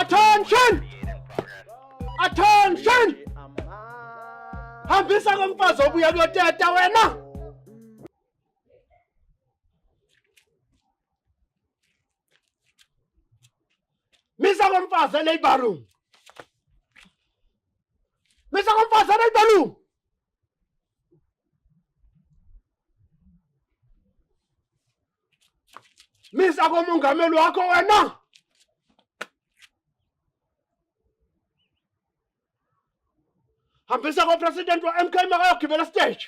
Attention! Attention! Hambisa komfazi obuya kuyoteta wena. Misa komfazi e-labor room. Misa komfazi e-labor room. Misa komongameli wakho wena. Hambisa ko-president wa-MK makayogibela stage.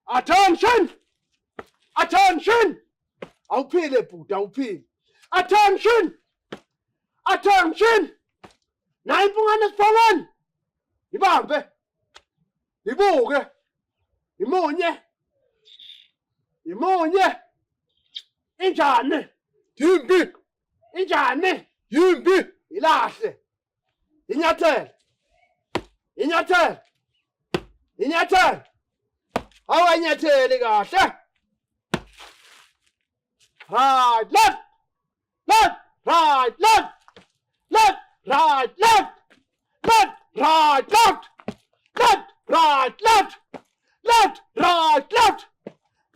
Attention! Attention! Awuphile bhuti, awuphile. Attention! Attention! Nayi impungane esiphongweni. Ibambe. Ibuke. Imunye. Imunye. Injani? Yimbi. Injani? Yimbi. Ilahle. Inyathele. Inyathele. Inyathele. Awanyatheli kahle. Right, left. Left, right, left. Left, right, left. Left, right, left. Left, right, left. Left, right, left.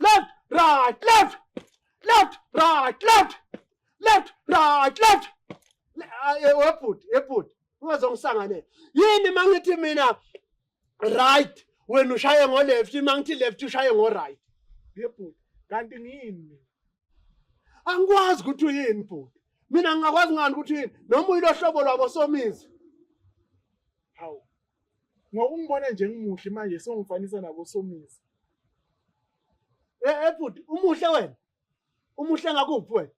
Left, right, left. Left, right, left. Left, right, left. Webhuti, webhuti. Ungazongisanganela. Yini mangithi mina right wena ushaye ngo left, mangithi left ushaye ngo right. Yebhuti, kanti ngiyini mina? Angikwazi ukuthi uyini bhuti. Mina ngingakwazi ngani ukuthi uyini? Noma uyilohlobo lwabo somizi. Hawu. Ngokungibona nje ngimuhle manje songifanisa nabo somizi. Eh eh bhuti, umuhle wena. Umuhle ngakuphi wena?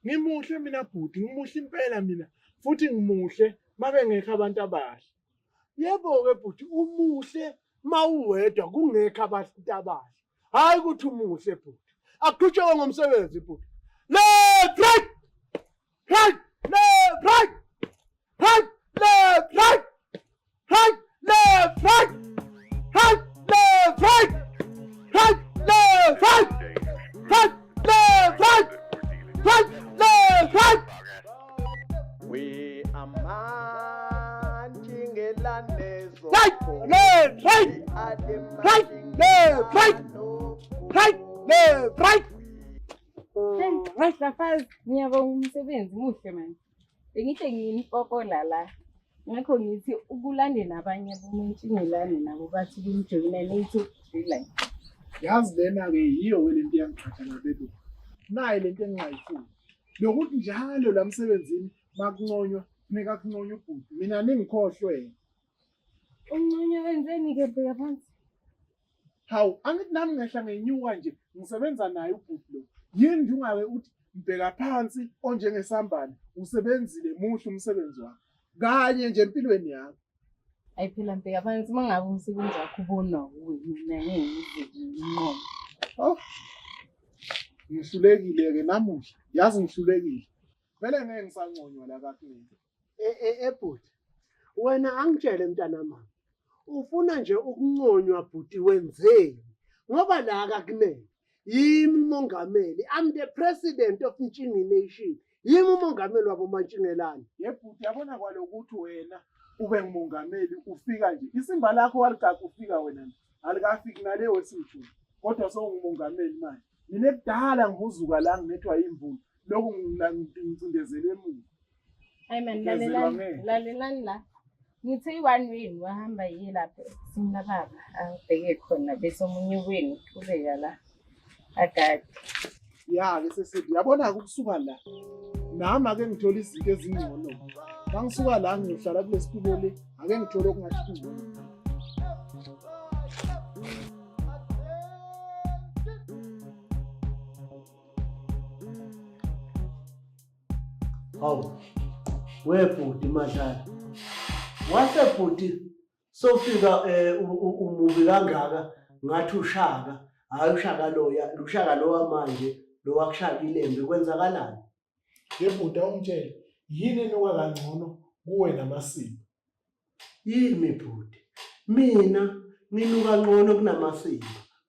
Ngimuhle mina bhuti, ngimuhle impela mina futhi ngimuhle mabengekho abantu abahle. Yebo-ke bhuti, umuhle mawuwedwa kungekho abantu abahle. Hayi ukuthi umuhle bhuti. Akuqhutshekwe ngomsebenzi bhuti. Left, right! Right, left, right! Right, left, right! Right, left, right! Right, left, right! Right, left, right! Right, left, right! Right, left, right! We amantshingelane Right, left, right! Right, left, right! Right, left, right! Right, bafazi, ngiyabonga umsebenzi muhle mani. Bengithe nginipokola la. Ngakho ngithi ukulande nabanye bomuntshingelane nabo bathi kumjoyina nithi ukudlula. Yazi lena-ke yiyo-ke lento iyangixhatha nabelungu. Nayi lento engingayifuni. Lokuthi njalo la msebenzini makunconywa funeka kunconywe ubhuti. Mina ningikhohlwe. Unconywa wenzeni-ke bheka phansi? Hawu, angithi nami ngehla ngenyuka nje ngisebenza naye ubhuti lo. Yini nje ungake uthi mbheka phansi onjengesambane usebenzile muhle umsebenzi wakho. Kanye nje empilweni yakho. Ayi phela mbheka phansi uma ngabe umsebenzi wakho ubonwa wuwe mina ngeke ngize nginqome. Oh. Ngihlulekile ke namuhla. Yazi ngihlulekile. Vele ngeke ngisanconywa la kakunini. Ebhuti, wena angitshele mntana mama, ufuna nje ukunconywa bhuti wenzeni? Ngoba la kakunene yimi umongameli, I'm the president of Ntshingi Nation, yimi umongameli wabo Mantshingelane. Yebhuti, yabona kwalokuthi wena ube ngumongameli ufika nje isimba lakho waligaqqa ufika wena nje alikafiki nale wesithu kodwa sewungumongameli manje. Mina kudala ngihuzuka la nginethwa yimvula lokhu ngicindezelwe emuva. Hayi man, lalelani, lalelani la. Ngithe i-one wenu wahamba yiye lapha ekusini lababa angibheke khona bese omunye wenu uqhubeka la agade. Ya-ke sesithi yabona-ke ukusuka la nami ake ngithole izinto ezingcono. Mangisuka la ngiyohlala kule situlo le ake ngithole okungathi kungcono. Hawu, webhuti Madlala. Wase bhuti sofika eh, umubi kangaka ngathi ushaka. Hayi ushaka loya, lushaka lowa manje lo wakushaka ilembe kwenzakalani? Yebhuti awungitshele yini enuka kangcono kuwe namasimba? Yimi bhuti, mina nginuka ngcono kunamasimba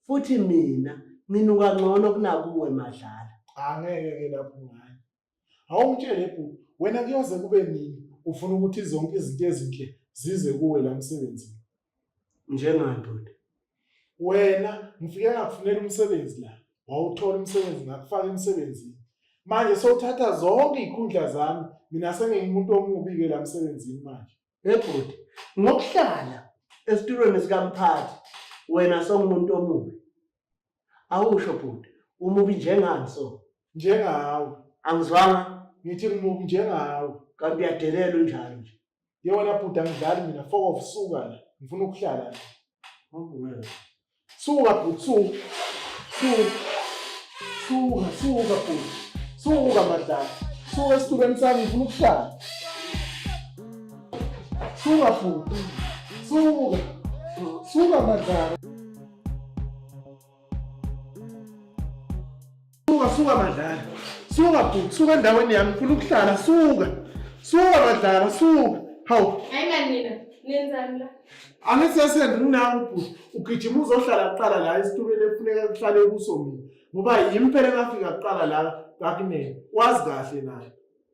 futhi mina nginuka ngcono kunakuwe Madlala. Angeke-ke lapho ngani. Awungitshele bhuti, wena kuyoze kube nini ufuna ukuthi zonke izinto ezinhle zize kuwe la msebenzini? Njengani bhuti? Wena ngifike ngakufunela umsebenzi la, wawuthola umsebenzi ngakufaka emsebenzini. Manje sowuthatha zonke iy'khundla zami, mina sengingumuntu omubi-ke la msebenzini manje. Hey bhuti, ngokuhlala esitulweni sikamphathi wena sewumuntu omubi. Awusho bhuti, umubi njengani so? Njengawe. Angizwanga. Ngithi ngimubi njengawe. Kanti uyadelela unjalo nje. Ye wena bhuti angidlali mina, fuck off suka la. Ngifuna ukuhlala la. Awuwena. Suka bhuti, suka. Suka. Suka, suka bhuti. Suka madlala. Suka esitulweni sami ngifuna ukuhlala. Suka bhuti. Suka. Suka madlala. Suka, suka madlala. Suka bhuti, suka endaweni yami ngifuna ukuhlala, suka. Suka madlala, suka. Hawu. Hayi mani nina, nenzani la? Angithi sesende nginawe bhuti. Ugijima uzohlala kuqala la esitulweni ekufuneka kuhlale kuso mina. Ngoba yimi phela engafika kuqala la kakunene. Wazi kahle naye.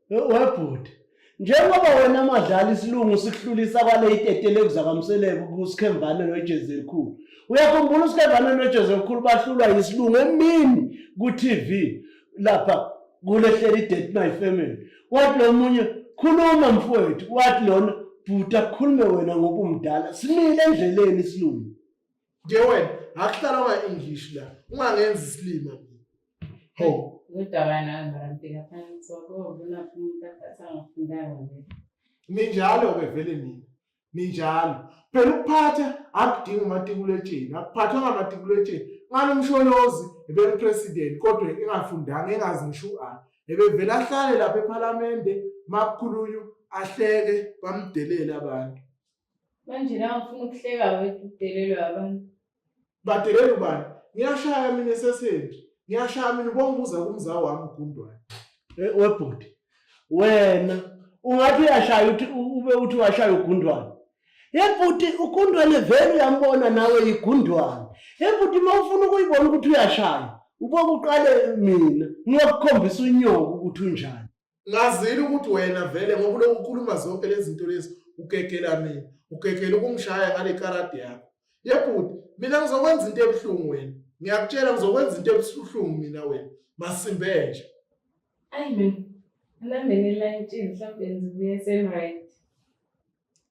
Webhuti, njengoba wena madlala isilungu sikuhlulisa kwale iteteleko zakwamseleku kuSkhemvane noJezi elikhulu. Uyakhumbula uSkhemvane noJezi elikhulu bahlulwa yisilungu emini ku-TV lapha kulehleli i-Date My Family. Wathi lo munye, khuluma mfowethu, wathi lona, bhuti akukhulume wena ngoba umdala. Simile endleleni isilungu. Nje wena, akuhlala unga-English la. Ungangenzi isilima mina. Ho. Kodwa wena mara mbheka phansi wakubona umuntu asangafundanga nje. Ninjalo-ke vele nina. Ninjalo. Phela ukuphatha akudingi umatikuletsheni, akuphathwa ngamatikuletsheni. Ngalo uMsholozi ebengu-president kodwa engafundanga engazi ngisho u-A. Ebevele ahlale lapha ephalamende makukhulunywa ahleke bamdelele abantu. Manje nawe ufuna ukuhleka wedwa udelelwe abantu. Badelela ubani? Ngiyashaya mina esesendri. Ngiyashaya mina ubongibuza kumza wami uGundwane. Webhuti, wena ungathi uyashaya uthi ube uthi washaya uGundwane. Yebhuti uGundwane vele uyambona nawe igundwane. Yebhuti uma ufuna ukuyibona ukuthi uyashaya, uboke uqale mina ngiyokukhombisa unyoko ukuthi unjani. Ngazile ukuthi wena vele ngoba ulokhu ukhuluma zonke lezi zinto lezi ugegela mina, ugegela ukungishaya ngale karate yakho. Yebhuti, mina ngizokwenza into ebuhlungu wena. Ngiyakutshela ngizokwenza into ebuhlungu mina wena. Masimbe nje. Ayi mina, anambeni elantshini mhlawumbe ngizobuya seni-right.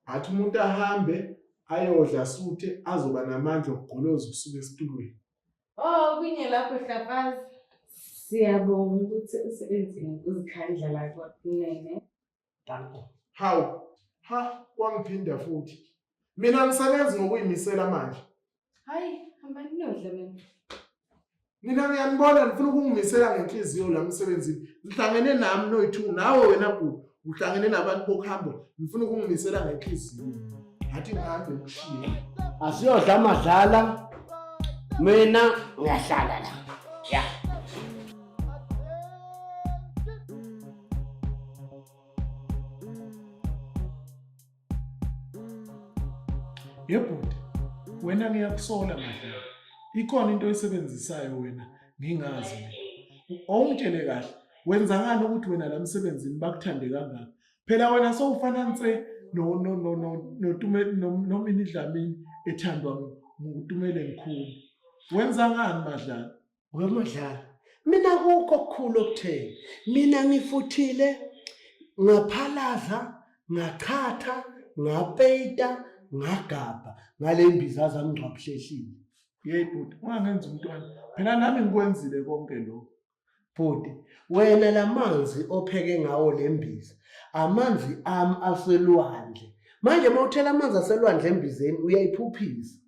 Athi umuntu ahambe ayodla suthe azoba namandla okugoloza ukusuka esitulweni. Oh, kunye lapho Hlafazi. Siyabonga ukuthi usebenze ngokuzikhandla la kwakunene. Danko. Hawu, ha, kwangiphinda futhi. Mina ngisebenzi ngokuyimisela manje. Hayi, hambani niyodla mina. Nina ngiyanibona nifuna ukungimisela ngenhliziyo la emsebenzini. Nihlangene nami noyi-two, nawe wena bhuti uhlangene nabantu bokuhamba, nifuna ukungimisela ngenhliziyo. Ngathi ngihambe ngikushiye. Asiyodla amadlala. Mina ngiyahlala la. Ya. Yebhuti, wena ngiyakusola madlala. Ikhona into oyisebenzisayo wena ngingazi mina. Awungitshele kahle, wenzakani ukuthi wena la msebenzini bakuthande kangaka? Phela wena sowufana nse no no no no no noMini Dlamini ethandwa nguTumele Mkhulu. Wenza ngani madlala? Wemadlala, mina akukho okukhulu okutheni. Mina ngifuthile, ngaphalaza, ngachatha, ngapeyita, ngagabha ngale mbiza zami ngcwabuhlehlile. Yey bhuti, ungangenzi umntwana. Phela nami ngikwenzile konke lokho. Bhuti, wena lamanzi opheke ngawo le mbiza, amanzi ami aselwandle. Manje uma uthela amanzi aselwandle embizeni uyayiphuphisa.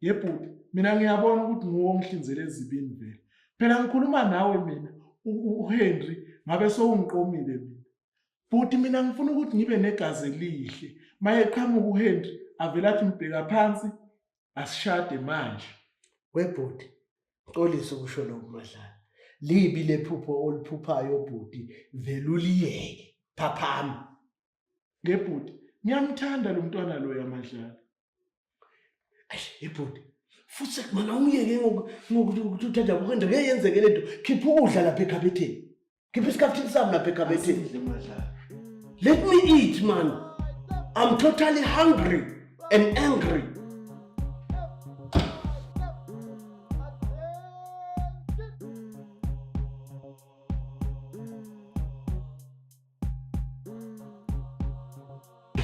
Yebhuti, mina ngiyabona ukuthi nguwe ongihlinzele ezibini vele. Phela ngikhuluma nawe mina, uHenry ngabe sowungiqomile mina. Bhuti mina ngifuna ukuthi ngibe negazi elihle. Mayeqhamuka uHenry avele athi mbheka phansi asishade manje. Webhuti, xolisa ukusho lokhu madlala. Libi lephupho oliphuphayo bhuti, vele uliyeke. Phaphama. Ngebhuti, ngiyamthanda lo mntwana lo yamadlala. Eish, ibhuti. Futhi mana ungiyeke ngokuthi uthatha ukwenza ngeke yenzeke lento. Khipha ukudla lapha ekhabetheni. Khipha isikhafuthini sami lapha ekhabetheni. Asidle Madlala. Let me eat, man. I'm totally hungry and angry.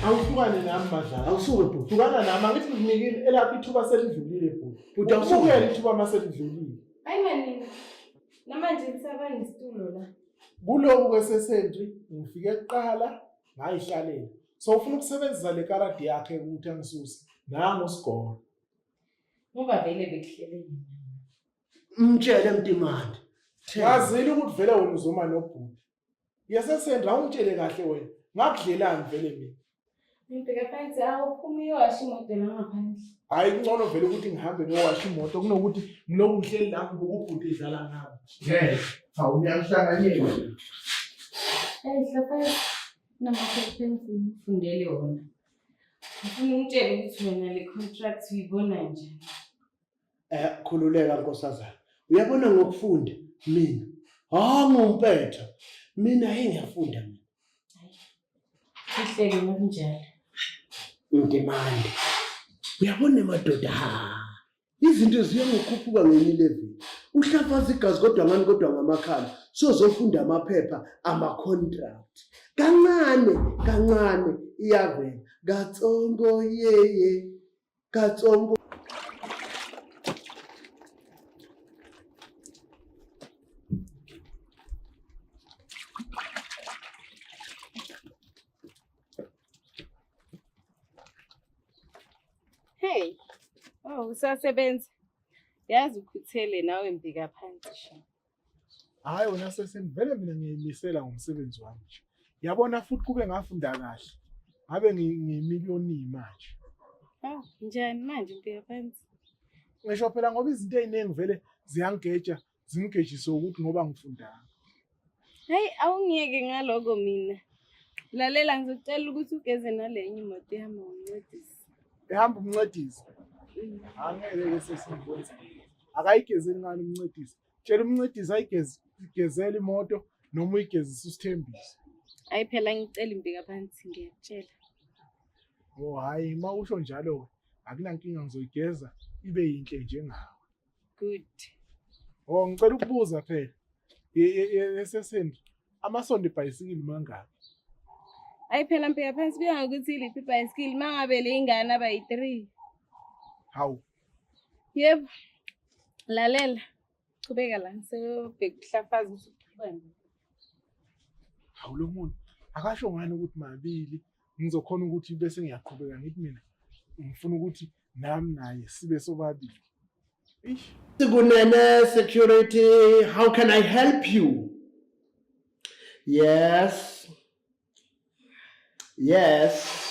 Awuhlukane nami Madlala. Awusuke bhuti. Hlukana nami angithi ngikunikile elakho ithuba selidlulile bhuti. Bhuti, awusuke. Ubukele ithuba uma selidlulile. Hayi manini. Namanje ngisaba nesitulo la. Kuloku kwesesentry ngifike kuqala ngayihlalela. So ufuna ukusebenzisa le karadi yakhe ukuthi angisuse. Nangu usigolo. Ngoba vele bekuhlele mina. Mtshele Mtimande. Ngazile ukuthi vele wena uzoma nobhuti. Yesesentry awungitshele kahle wena. Ngakudlelani vele mina. Ngibheka phansi awuphumi uyowasha imoto la ngaphandle. Hhayi kungcono vele ukuthi ngihambe ngiyowasha imoto kunokuthi ngilokhu ngihleli la ngibuka ubhuti edlala ngami. Ngeke. Hawu niyangihlanganyela. Hey Hlafazi, nama-questions ngifundele wona. Ngifuna ungitshele ukuthi wena le contract uyibona njani. Khululeka nkosazana. Uyabona ngokufunda mina. Ha ngumpetha. Mina hey ngiyafunda mina. Kuhleke ngokunjalo. Mtimande. Uyabona madoda ha. Izinto ziya ngokukhuphuka ngenye level. Uhlafaza igazi kodwa ngani kodwa ngamakhala. Sozofunda amaphepha ama contract. Kancane kancane iyavela. Katsongo yeye. Katsongo. Hey, oh usasebenza. Yazi ukhuthele nawe mbika phansi sha. Hhayi wena seseni vele mina ngiyimisela ngomsebenzi wami nje. Yabona futhi kube ngafunda kahle. Ngabe ngiyimiliyoni manje. Oh, njani manje mbika phansi? Ngisho phela ngoba izinto ey'ningi vele ziyangigeja, zingigejise ukuthi ngoba ngifundanga. Hayi, awungiyeke ngaloko mina. Lalela ngizocela ukuthi ugeze nalenye imoto ehamba umncedisi. Ehamba umncedisi. Angeke-ke sesingikwenza. Akayigezeli ngani umncedisi? Tshela umncedisi ayigezele imoto noma uyigezise usithembiso. Hayi phela ngicela imbika phansi ngiyakutshela. Oh hhayi uma usho njalo-ke akunankinga ngizoyigeza ibe yinhle njengawe. Good. Oh ngicela ukubuza phela. Eseseni amasondo ebhayisikili mangaki? Hayi phela mbika phansi kuya ngokuthi iliphi ibhayisikili uma ngabe le ingane abayi-3. Hawu. Yebo. Lalela. Qhubeka la ngiseyobheka uhlafaza ukuthi uqhuba nje. Hawu lo muntu akasho ngani ukuthi mabili ngizokhona ukuthi bese ngiyaqhubeka ngithi mina ngifuna ukuthi nami naye sibe sobabili. Eish. Kunene security, how can I help you? Yes. Yes.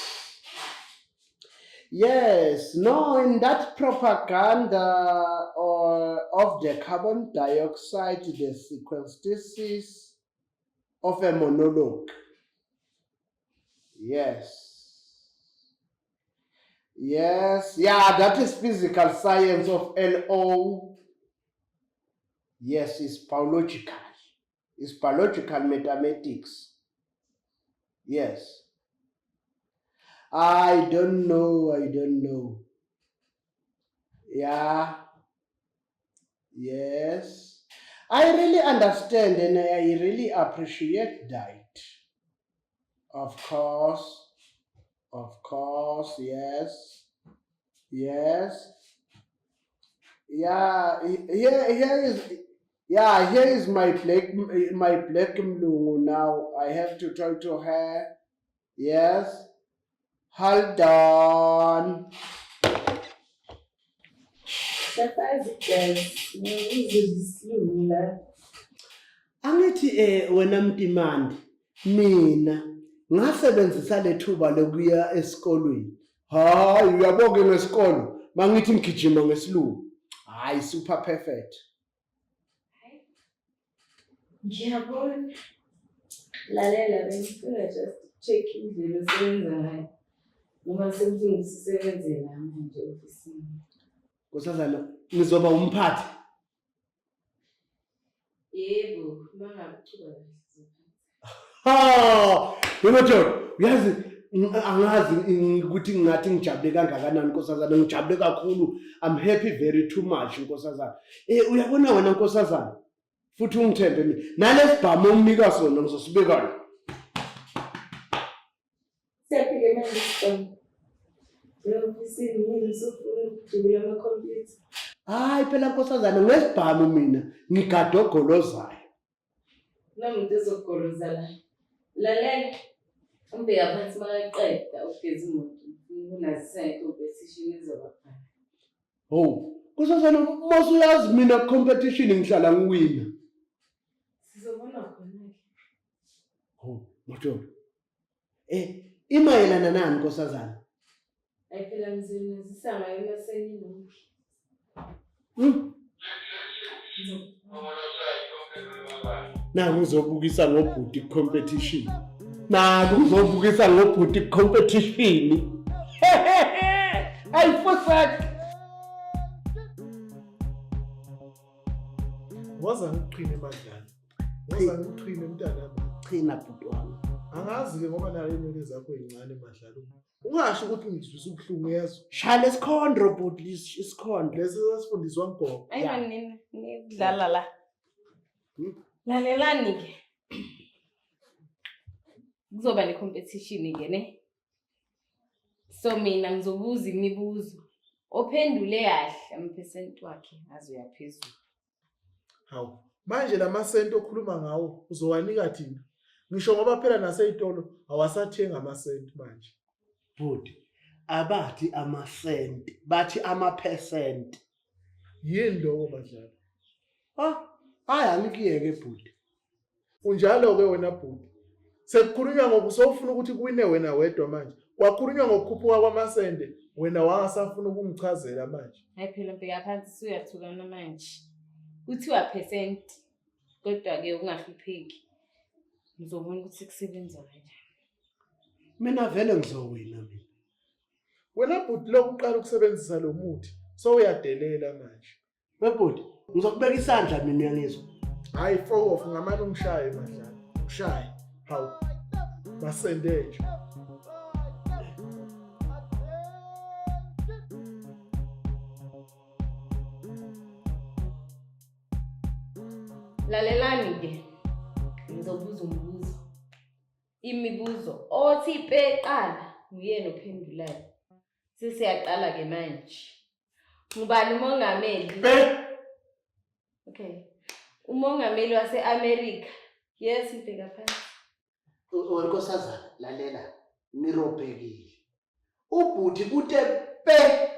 Yes, no, in that propaganda or of the carbon dioxide, the sequences of a monologue. Yes. Yes, yeah, that is physical science of LO. Yes, it's biological. It's biological mathematics. Yes. I don't know, I don't know. Yeah. Yes. I really understand and I really appreciate that. Of course. Of course, yes. Yes. Yeah, here is my black mlungu now. I have to talk to her. Yes. Hold on. Angithi wena Mtimande, mina ngasebenzisa lethuba lokuya esikolweni. Hayi uyabonke ngesikolo mangithi ngigijima ngesilungu. Hayi super perfect. Ngiyabona. Lalela bengifuna just check indlela osebenza ngayo. Noma sekuthi ngisebenzela manje ofisini. Nkosazana, ngizoba umphathi. Yebo, uma ngabe uqhuba kahle uzophatha. Ha! Yebo John, uyazi angazi ukuthi ngingathi ngijabule kangakanani nkosazana, ngijabule kakhulu. I'm happy very too much nkosazana. Eh uyabona wena nkosazana, futhi ungithembe mina. Nalesibhamu onginika sona ngizosibeka la. Siyafika manje isibhamu. Njengoba yini usufuna ukudubula amakhompyutha. Hayi phela nkosazana ngesibhamu mina ngigada ogolozayo. Kunomuntu ozokugoloza la. Lalela. Umbheka phansi makaqeda ukugeza imoto. Ukunazisa nge-competition ezoba khona. Hawu, nkosazana mase uyazi mina competition ngihlala ngiwina. Sizobona khona-ke. Hawu, Majola. Eh, imayelana nani nkosazana? Ayi phela ngizonazisa ngayo uma seninonke. Nangu uzobukisa ngobhuti competition. Nangu uzobukisa ngobhuti competition. Ayi fusak. Woza ngikuqhine madlala. Woza ngikuqhine mntanami. Qhina bhuti wami. Angazi-ke ngoba nayo iy'nwele zakho y'ncane madlala. Ungasho ukuthi ngizwisa ubuhlungu yezwa. Shaya lesikhondro bhuti isikhondro. Lesi sasifundiswa ngugogo. Ayi Ya. mani nina niyokudlala la. Hmm? Lalelani ke. Kuzoba ne-competition ke ne. So mina ngizobuza imibuzo. Ophendule kahle amaphesenti wakhe azoya phezulu. Hawu, manje la masenti okhuluma ngawo uzowanika thina. Ngisho ngoba phela nasey'tolo awasathengi amasenti manje. Bhuti, abathi amasenti, bathi amaphesenti. Yini lokho madlala? Ah, hayi angikuyeke bhuti. Unjalo-ke wena bhuti. Sekukhulunywa ngoku sowufuna ukuthi kuwine wena wedwa manje. Kwakhulunywa ngokukhuphuka kwamasende, wena wangasafuna ukungichazela manje. Hayi phela mbheka phansi suyathukana manje. Kuthiwa percent kodwa-ke ungahlupheki. Ngizobona ukuthi kusebenza kanjani. Mina vele ngizowina mina. Wena bhuti lokhu uqala ukusebenzisa lo muthi sowuyadelela manje. Webhuti, ngizokubeka isandla mina uyangizwa. Hayi fuck off ngamane ungishaye madlala. Ushaye. Hawu. Masende nje. Lalelani ke. Ngizobuza umbuzo. Imibuzo othi peqala nguyena ophendulayo. Sesiyaqala ke manje. Ngubani umongameli? Be Okay. Umongameli wase-America. Yes, mbheka phansi. Wenkosazana, lalela, nirobhekile. Ubhuti ute pe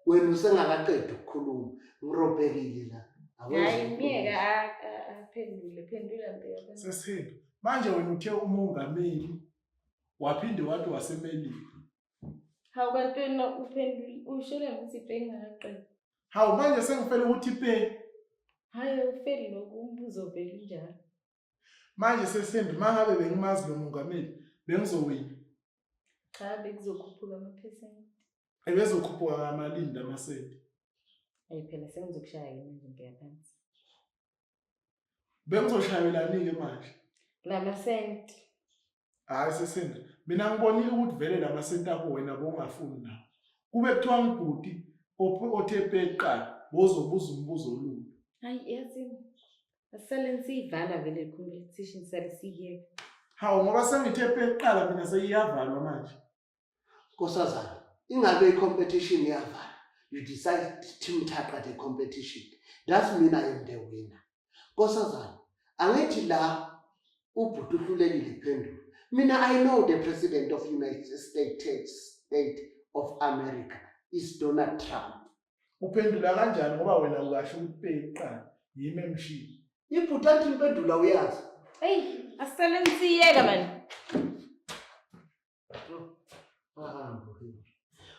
wena usengakaqedi ukukhuluma. Ngirobhekile la. Awenzi Hayi, ukukhuluma. myeka aphendule, phendula mbheka phansi. sesihindi. Manje wena uthe umongameli waphinde wathi waseMelika. Hawu kanti wena uphendule ushele ngokuthi pe ngingakaqedi. Hawu manje sengifela ukuthi pe. Hayi awufeli lokhu umbuzo vele unjalo. Manje sesihindi mangabe bengimazi lo mongameli bengizowina. Cha bekuzokhuphuka amaphesenti. Ebezokhuphuka ngamalini lamasenti. Ayi phela sengizokushaya-ke manje ngibheka phansi. Bengizoshayelani-ke manje? La masenti. Hhayi sesenda, mina ngibonile ukuthi vele la masenti akho wena bowungafuni nawo. Kube kuthiwa ngibhuti othe pe kuqala, bozobuza umbuzo olula. Hayi yazini. Asisale siyivala vele le competition sale siyiyeka. Hawu ngoba sengithe pe kuqala mina seyiyavalwa manje. Nkosazana, ingabe i-competition iyavala. You decide team Thaqa the competition. That's mean I am the winner. Nkosazana, angithi la ubhuti uhlulekile kuphendula. Mina I know the president of United States State of America is Donald Trump. Uphendula kanjani ngoba wena ukasho ukuthi pe kuqala yimi emshini. Ibhuti anti impendula uyazi. Eyi, asisale siyiyeka mani.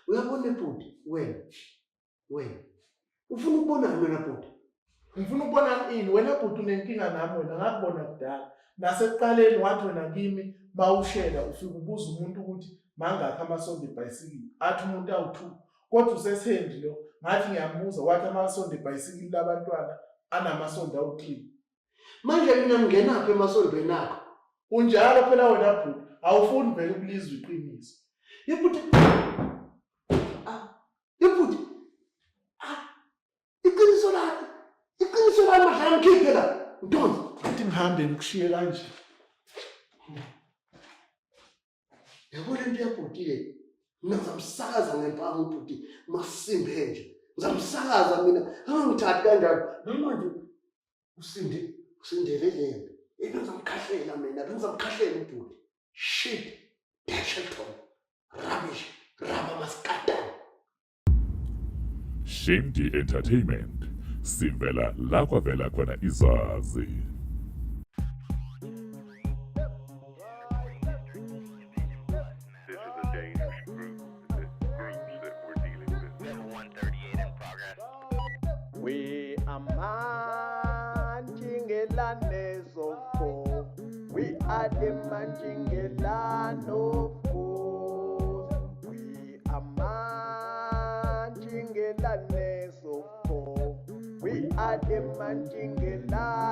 Uyabona bhuti wena wena ufuna ukubonani wena bhuti? Ngifuna ukubona ini wena bhuti unenkinga nami wena ngakubona kudala. Nasekuqaleni wathi wena kimi mawushela ufike ubuza umuntu ukuthi mangakhi amasondo ebhayisikili athi umuntu awu-2. Kodwa usesendi lo, ngathi ngiyambuza wathi amasondo ebhayisikili labantwana anamasondo awu-3. Manje mina ngingenaphi emasondweni akho? Unjalo phela wena bhuti, awufuni vele ukulizwa iqiniso. Ibhuti, ah, ibhuti, ah, iqiniso lami, iqiniso lami madlala ngikhiphe la, ntonzi. Athi ngihambe ngikushiye kanje. Yabo le nto yabhuti le, mina ngizamsakaza ngempama ubhuti masimbe nje. Ngizamsakaza mina, angangithathi kanjalo. Namanje usinde, usindele lembe. Bengizamkhahlela mina, bengizamkhahlela ubhuti. Shit, Dashelton, rubbish, rubber maskatana. Shindi Entertainment sivela la kwavela khona izazi. This is a dangerous group that, groups that we're dealing with. We are Manjingelane of We are the Manjingelane of course. We are Manjingelane of We are the Manjingelane.